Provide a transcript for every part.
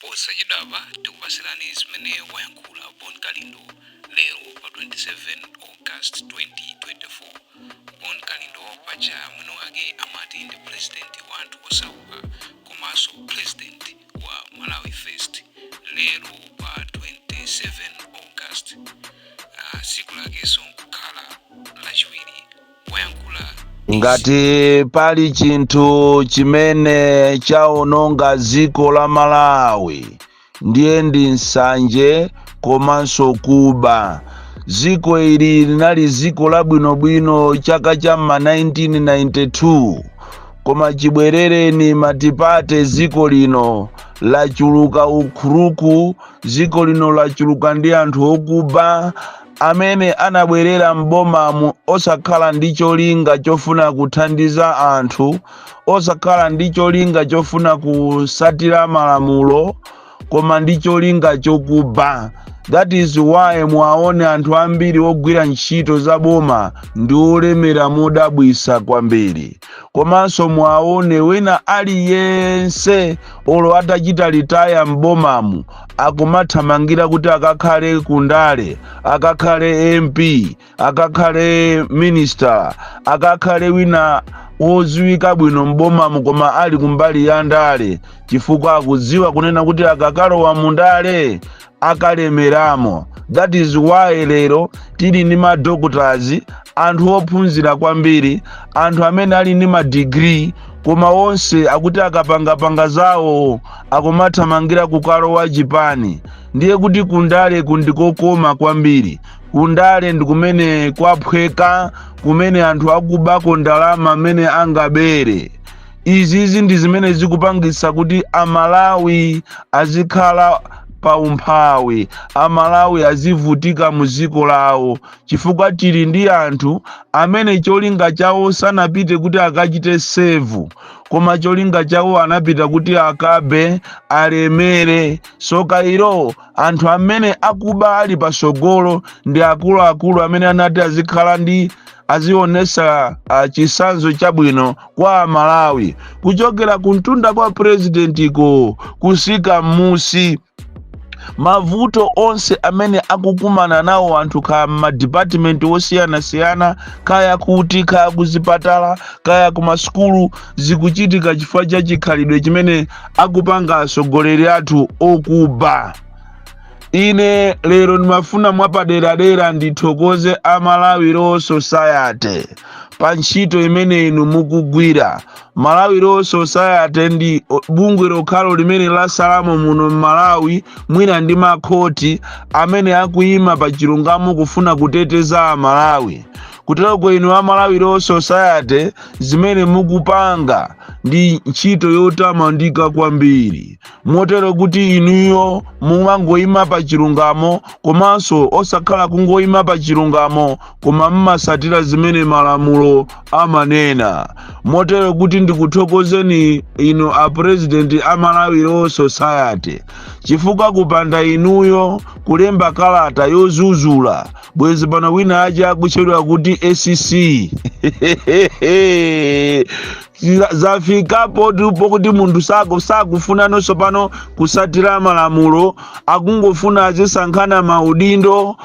Posachedwapa tikupatsirani zimene wayankhula Bon Kalindo lero pa 27 August 2024. Bon Kalindo paja mwini wake amati ndi president wa anthu osauka komanso president wa Malawi First. Lero pa 27 August, tsiku lakenso nkukhala Lachiwiri, wayankhula izi. Ngati pali chinthu chimene chaononga dziko la Malawi, ndiye ndi nsanje komanso kuba. Dziko ili linali dziko labwinobwino chaka cha ma 1992, koma chibwerereni multiparty, dziko lino lachuluka ukhuluku. Dziko lino lachuluka ndi anthu okuba amene anabwerera m'bomamu osakhala ndi cholinga chofuna kuthandiza anthu, osakhala ndi cholinga chofuna kusatira malamulo, koma ndi cholinga chokuba. That is why mwaone anthu ambiri ogwira ntchito za boma ndi olemera modabwisa kwambiri. Komanso mwaone wina aliyense olo atachita retire m'bomamu, akumathamangira kuti akakhale kundale, akakhale MP, akakhale minister, akakhale wina wodziwika bwino m'bomamu, koma ali kumbali ya ndale, chifukwa akudziwa kunena kuti akakalowa mundale akalemeramo. That is why lero tili ndi ma doctors, anthu ophunzira kwambiri, anthu amene ali ndi ma degree, koma onse akuti akapangapanga zawo akumathamangira kukalowa chipani. Ndiye kuti kundale kundikokoma kwambiri. Kundale ndi kumene kwaphweka, kumene anthu akubako ndalama amene angabere. Izizi ndi zimene zikupangitsa kuti Amalawi azikhala pa umphawi, Amalawi azivutika mu dziko lawo, chifukwa tili ndi anthu amene cholinga chawo sanapite kuti akachite serve, koma cholinga chawo anapita kuti akabe, alemere. Soka ilo, anthu amene akuba ali pasogolo ndi akuluakulu amene anati azikhala ndi azionesa chisanzo chabwino kwa Amalawi, kuchokera kuntunda kwa purezidentiko kusika m'musi. Mavuto onse amene akukumana nawo anthu, kaya m'madipatimenti osiyanasiyana, kaya kuti kaya kuzipatala, kaya kumasukulu, zikuchitika chifukwa cha chikhalidwe chimene akupanga atsogoleri athu okuba. Ine lero ndimafuna mwapaderadera ndithokoze a Malawi Law Society pa ntchito imene inu mukugwira. Malawi Law Society ndi bungwe lokhalo limene lasalamo muno m'Malawi, mwina ndi makhoti, amene akuyima pa chilungamo kufuna kuteteza Amalawi. Kuteroko inu a Malawi Law Society, zimene mukupanga ndi ntchito yotamandika kwambiri, motero kuti inuyo mumangoyima pa chilungamo, komanso osakhala kungoyima pa chilungamo, koma mmasatira zimene malamulo amanena. Motero kuti ndikuthokozeni inu a president a Malawi Law Society, chifukwa kupanda inuyo kulemba kalata yozuzula, bwezi pano wina aja akutchedwa kuti ACC. Zafikapo pokuti munthu sakufunanso pano kusatira malamulo, akungofuna azisankhana maudindo,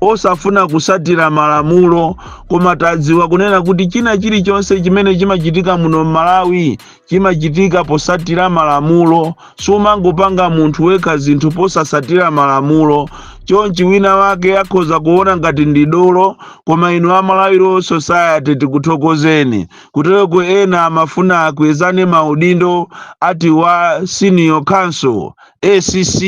osafuna kusatira malamulo. Koma tadziwa kunena kuti china chilichonse chimene chimachitika muno m'Malawi chimachitika posatira malamulo. Sumangopanga munthu wekha zinthu posasatira malamulo. Chonchi wina wake akhoza kuona ngati ndi dolo, koma inu a Malawi Law Society tikuthokozeni. Kutereko ena amafuna akwezane maudindo ati wa senior counsel, ACC,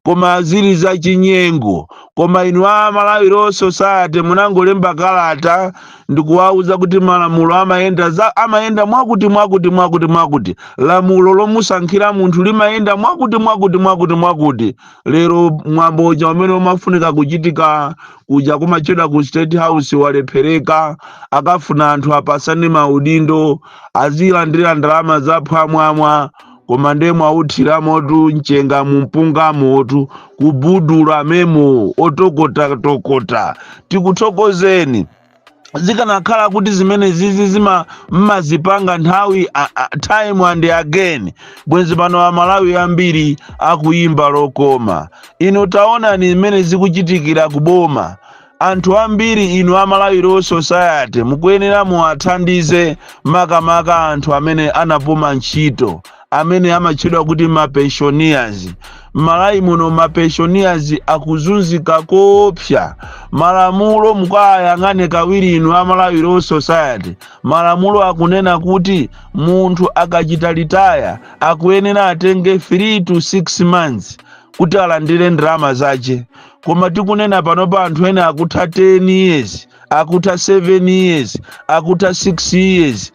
koma zili za chinyengo. Koma inu a Malawi Law Society munangolemba kalata ndikuwauza kuti malamulo amayenda za amayenda mwakuti mwakuti mwakuti mwakuti, lamulo lomusankhira munthu limayenda mwakuti mwakuti mwakuti mwakuti. Lero mwamboja umene umafunika kuchitika kuja kumachedwa ku State House walephereka. Akafuna anthu apasane maudindo, azilandira ndalama zaphwamwamwa, koma ndiye mwauthiramotu mchenga mumpungamotu, kubudula memo otokotatokota. Tikuthokozeni. Zikanakhala kuti zimene zizi zima mmazipanga nthawi time and again, bwenzi pano Amalawi ambiri akuyimba lokoma. Inu taonani zimene zikuchitikira kuboma. Anthu ambiri, inu a Malawi Law Society, mukuyenera muwathandize, makamaka anthu amene anapuma ntchito, amene amatchedwa kuti mapensioners. M'Malawi muno mapensioners akuzunzika koopsa. Malamulo mukayang'ane kawiri, inu a Malawi Law Society. Malamulo akunena kuti munthu akachita retire akuyenera atenge 3 to 6 months kuti alandire ndalama zace. Koma tikunena panopa, anthu ena akutha 10 years, akutha 7 years, akutha 6 years,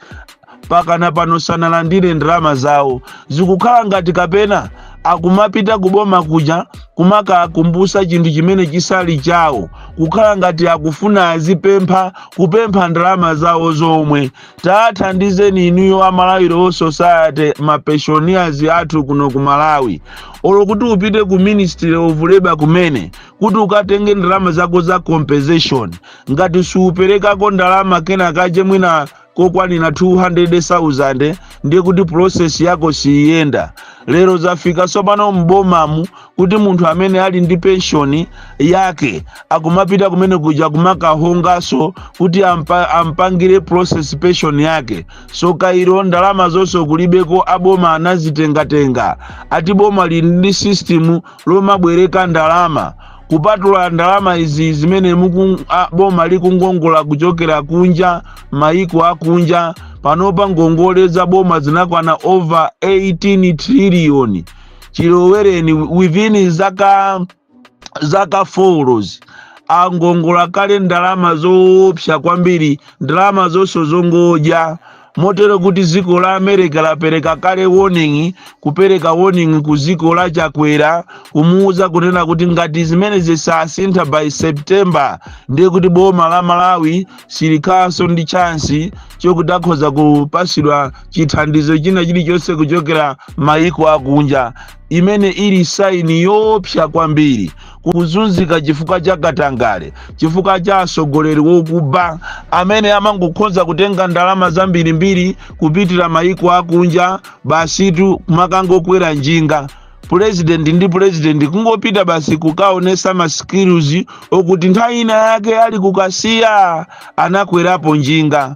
pakana pano sanalandire ndalama zawo. Zikukhala ngati kapena akumapita kuboma kuja kumakakumbusa chinthu chimene chisali chawo, kukhala ngati akufuna azipempha, kupempha ndalama zawo zomwe. Tathandizeni inuyo a Malawi Law Society, mapensioners athu kuno ku Malawi. Olo kuti upite ku Ministry of Labor kumene kuti ukatenge ndalama zako za compensation, ngati siuperekako ndalama kenakache mwina kokwanira 200,000, ndiye kuti process yako siyenda. Lero zafika tsopano m'bomamu kuti munthu amene ali ndi penshoni yake akumapita kumene kuja kumakahongaso kuti ampangire process pension yake. So kairo ndalama zonse kulibeko, aboma anazitengatenga. Ati boma lili ndi system lomabwereka ndalama. Kupatula ndalama izi zimene boma likungongola kuchokera kunja, maiko akunja, panopa ngongole za boma zinakwana over 18 trillion chilowereni. Within zaka 4 angongola kale ndalama zoopsa kwambiri, ndalama zonse zongodya, motero kuti dziko la America lapereka kale warning, kupereka warning ku dziko la Chakwera, kumuuza kunena kuti ngati zimene zisasintha by September, ndiye kuti boma la Malawi silikhalanso ndi chance chokuti akhoza kupasidwa chithandizo china chilichonse kuchokera maiko akunja, imene ili sign yoopsa kwambiri. Kuzunzika chifukwa cha katangale, chifukwa cha atsogoleri wokuba amene amangokhoza kutenga ndalama zambirimbiri kupitira maiko akunja, basitu kumakangokwera njinga. Purezidenti ndi purezidenti kungopita basi kukaonesa ma skills okuti nthawi ina yake ali kukasiya anakwerapo njinga.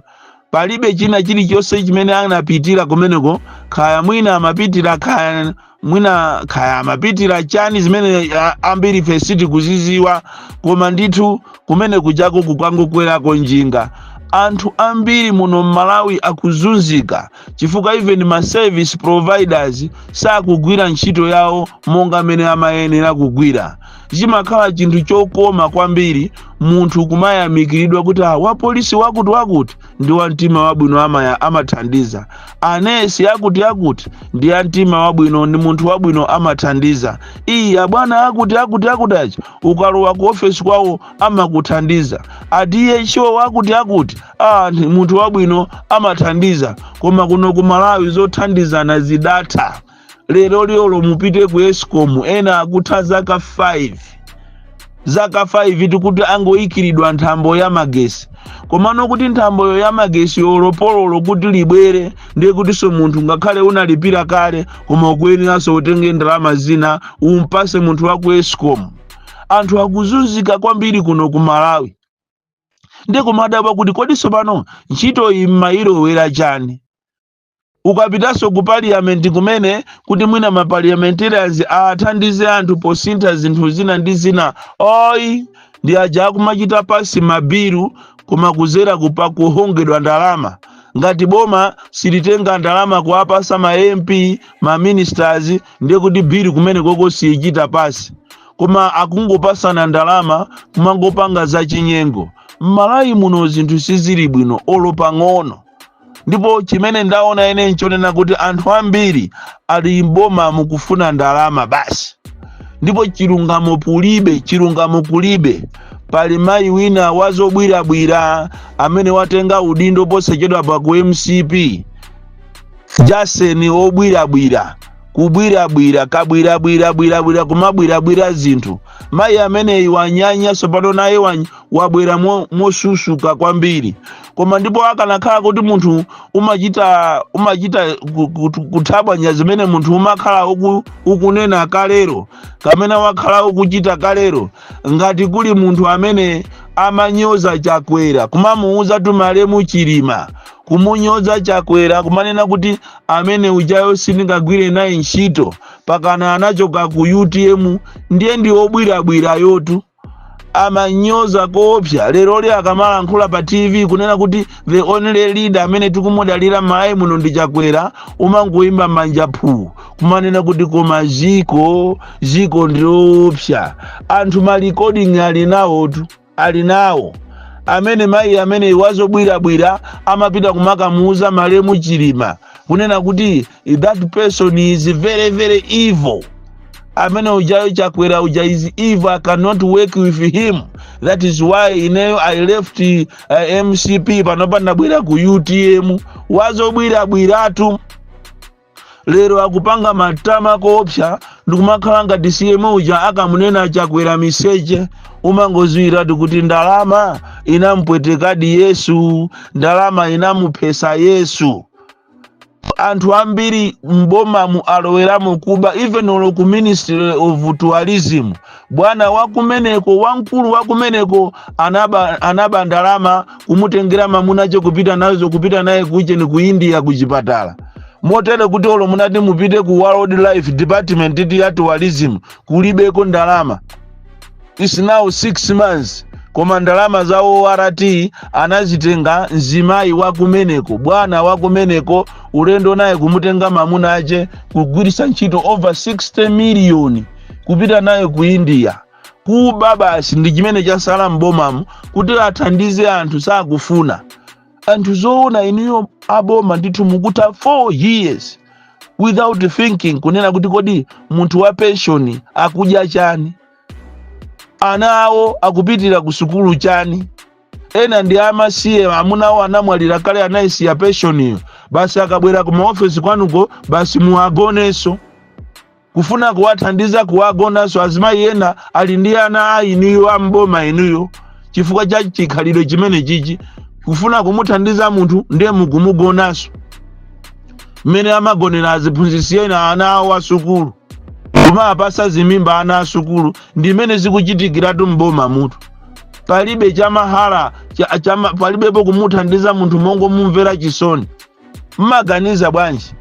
Palibe china chilichonse chimene anapitira kumeneko. Khaya mwina amapitira, khaya mwina, khaya amapitira chani, zimene ambiri ife sitikuziziwa. Koma ndithu kumene kujako kukangokwerako njinga. Anthu ambiri muno mMalawi akuzunzika chifukwa even ma service providers sakugwira ntchito yawo monga mmene amayenera kugwira. Chimakhala chinthu chokoma kwambiri munthu kumayamikiridwa kuti, "Ah, wapolisi wakuti wakuti ndi wamtima wabwino, amathandiza. Anesi akuti akuti ndi amtima wabwino, ndi munthu wabwino, amathandiza. Iyi abwana akuti akuti akuti achi, ukalowa ku ofesi kwawo amakuthandiza. A DHO akuti akuti, ah, ndi munthu wabwino, amathandiza." Koma kuno ku Malawi zothandizana zidatha. Lero lero mupite ku ESCOM, ena akutha zaka 5, zaka 5 tikuti angoyikiridwa nthambo ya magesi. Komano kuti nthamboyo ya magesi yolopololo kuti libwere, ndiye kutinso munthu ngakhale unalipira kale, koma ukuyeneranso utenge ndalama zina umpase munthu wa ku ESCOM. Anthu akuzunzika kwambiri kuno ku Malawi. Ndiye kumadabwa kuti kodinso pano ntchito iyi mmayilowera chani? Ukapitanso ku parliament kumene kuti mwina ma parliamentarians athandize anthu posintha zinthu zina ndi zina, oyi, ndi aja akumachita pass mabilu koma kuzera kupa kuhongedwa ndalama. Ngati boma silitenga ndalama kuwapasa ma MP, ma ministers, ndiye kuti bill kumene koko siyichita pass. Koma akungopasana ndalama, kumangopanga zachinyengo. M'Malawi muno zinthu sizili bwino olo pang'ono. Ndipo chimene ndaona ine nchonena kuti anthu ambiri ali mboma mukufuna ndalama basi, ndipo chilungamo kulibe, chilungamo kulibe. Pali mayi wina wazobwirabwira amene watenga udindo posachedwa pa ku MCP, Jaseni wobwirabwira. Kubwirabwira, kabwirabwirabwirabwira, kumabwirabwira zinthu. Mayi ameneyi wanyanya sopano, naye wabwera mosusuka kwambiri. Koma ndipo akanakhala kuti munthu umachita kuthabwanya zimene munthu umakhala ukunena kalero kamene wakhala ukuchita kalero, ngati kuli munthu amene amanyoza Chakwera, kumamuuza tumalemu Chilima, kumunyoza Chakwera, kumanena kuti amene ujayo sindingagwire naye ntchito, pakana anachoka ku UTM, ndiye ndi obwirabwira yotu, amanyoza koopsa. Lero li akamalankhula pa TV kunena kuti the only leader amene tikumudalira m'Malawi muno ndi Chakwera, umangoyimba manja phuu, kumanena kuti koma ziko ndiloopsa. Anthu ma recording ali nawotu, ali nawo. Amene mayi amene wazobwirabwira amapita kumakamuuza malemu Chilima kunena kuti that person is very very evil, amene ujayo Chakwera uja is evil, I cannot work with him, that is why ineyo I left MCP, panopa ndabwera ku UTM. Wazobwirabwiratu lero akupanga matama koopsa ndikumakhala ngati CM uja akamunena Chakwera miseche. Umangoziwiratu kuti ndalama inampwetekadi Yesu, ndalama inamuphesa Yesu. Anthu ambiri mbomamu aloweramo kuba. Even olo ku Ministry of Tourism, bwana wakumeneko, wamkulu wakumeneko anaba ndalama, kumutengera mamunacho kupita nazo, kupita naye kucheni ku India kuchipatala. Motere kuti olo munati mupite ku Wildlife Department iti ya tourism, kulibeko ndalama. It's now 6 months, koma ndalama za ORT anazitenga mzimayi wakumeneko, bwana wakumeneko, ulendo naye kumutenga mamuna ache, kugwiritsa ntchito over 60 miliyoni kupita naye ku India. Kuba basi ndi chimene chasala m'bomamu. Kuti athandize anthu sakufuna anthu. Zoona inuyo aboma ndithu mukutha 4 years without thinking kunena kuti kodi munthu wa pension akudya chani, ana awo akupitira ku sukulu chani? Ena ndi amasiye, amuna awo anamwalira kale, anayisiya pensioniyo basi. Akabwera ku maofesi kwanuko basi muwagonenso, kufuna kuwathandiza kuwagonanso. Azimayi ena ali ndi ana a inuyo amboma inuyo. Chifukwa cha chikhalidwe chimene chichi, kufuna kumuthandiza munthu ndiye mukumugonanso, mmene amagonera aziphunzitsi ena ana awo asukulu, kumapasa zimimba ana asukulu. Ndi mmene zikuchitikiratu mboma mutu. Palibe chamahala palibepo kumuthandiza munthu mongomumvera chisoni. Mmaganiza bwanji?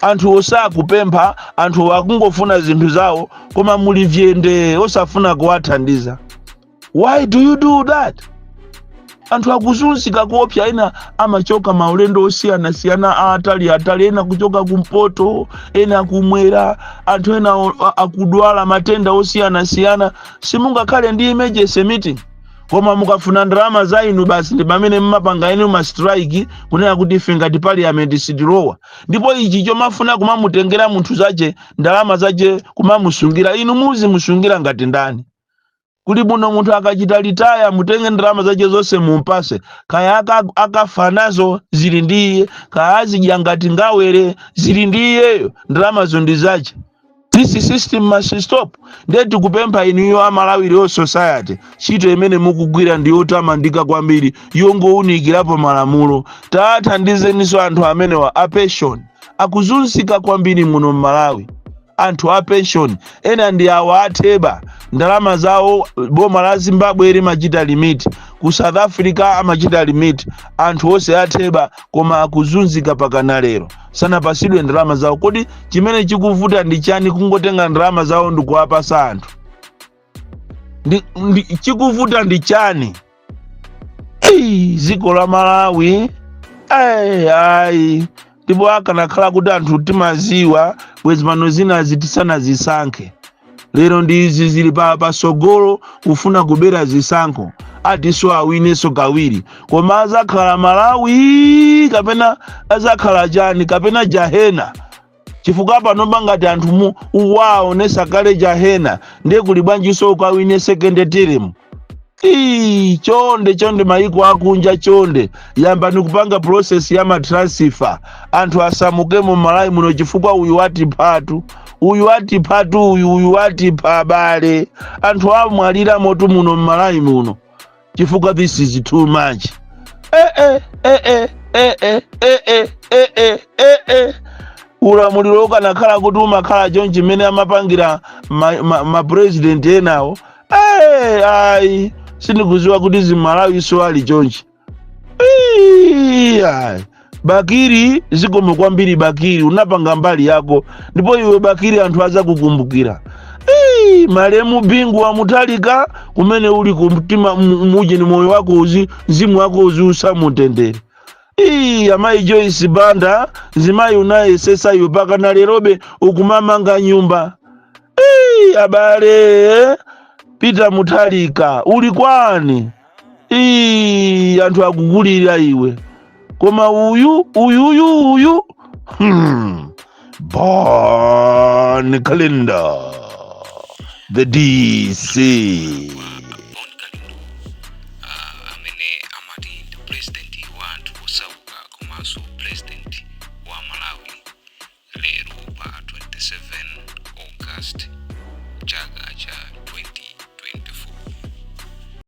Anthu osakupempha, anthu akungofuna zinthu zawo, koma muli vyende osafuna kuwathandiza. Why do you do that? Anthu akuzunzika kuopsa. Ena amachoka maulendo osiyanasiyana atali atali, ena kuchoka kumpoto, ena kumwera. Anthu ena akudwala matenda osiyanasiyana. Simungakhale ndi emergency meeting, koma mukafuna ndalama za inu basi ndi pamene mmapanga inu ma strike, kunena kuti ife ngati parliament sitilowa. Ndipo ichi chomafuna kumamutengera munthu zache, ndalama zache, kumamusungira inu, muzimusungira ngati ndani? Kuli buno munthu akachita retire, mutenge ndalama zache zonse mumpase. Kaya akafa nazo, zili ndi iye. Kaya azidya ngati ngawere, zili ndi iyeyo, ndalamazo ndi zache. This system must stop. Ndiye tikupempha inuyo a Malawi Law Society, ntchito imene mukugwira ndi yotamandika kwambiri, yongowunikirapo malamulo. Tathandizeninso anthu amenewa a pension, akuzunzika kwambiri muno m'Malawi. Anthu a pension ena ndi awa atheba, ndalama zawo boma la Zimbabwe limachita remit, ku South Africa amachita remit. Anthu onse atheba, koma akuzunzika pakana lero, sanapasidwe ndalama zawo. Kodi chimene chikuvuta ndi chani kungotenga ndalama zawo ndikuwapasa anthu? Chikuvuta ndi chani? Ei, dziko la Malawi, ayi ayi. Ndipo akanakhala kuti anthu timaziwa, bwezi pano zinazi tisanazisankhe. Lero ndi izi zili pa pasogolo, kufuna kubera zisankho, atiso awinenso kawiri. Koma azakhala Malawi kapena azakhala chani, kapena jahena? Chifukwa pano ngati anthu mu uwaonesa kale jahena, ndiye kuli bwanjiso ukawine second term? Ii, chonde chonde, maiko akunja, chonde yambani kupanga process ya matransfer, anthu asamuke mu Malawi muno, chifukwa uyu watiphatu, uyu watiphatu, uyu watipha abale. Anthu amwalira motu muno mmalawi muno, chifukwa this is too much. Eh, eh, eh, eh, eh, eh, eh, eh, eh, eh, eh, eh. Ulamuliro ukanakhala kuti umakhala chonchi mmene amapangira ma president enawo, ayi, sindikuziwa kuti zimalawi so ali chonchi. Ayi. Bakili, zikomo kwambiri Bakili, unapanga mbali yako, ndipo iwe Bakili anthu azakukumbukira. Ii, malemu Bingu wa Mutharika, kumene uli kumtima muje ni moyo wako uzi, mzimu wako uziusa mutendere. Ii, amayi Joyce Banda, mzimayi unayesesa iwe, paka na lerobe ukumamanga nyumba. Ii, abale, Peter Mutharika uli kwani? Ii, anthu akukulira iwe, koma uyu uyuyu uyu, Bon Kalindo, the DC. Bon Kalindo, amene amati ndi president wa anthu osauka komanso president wa Malawi, lero pa 27 August chaka.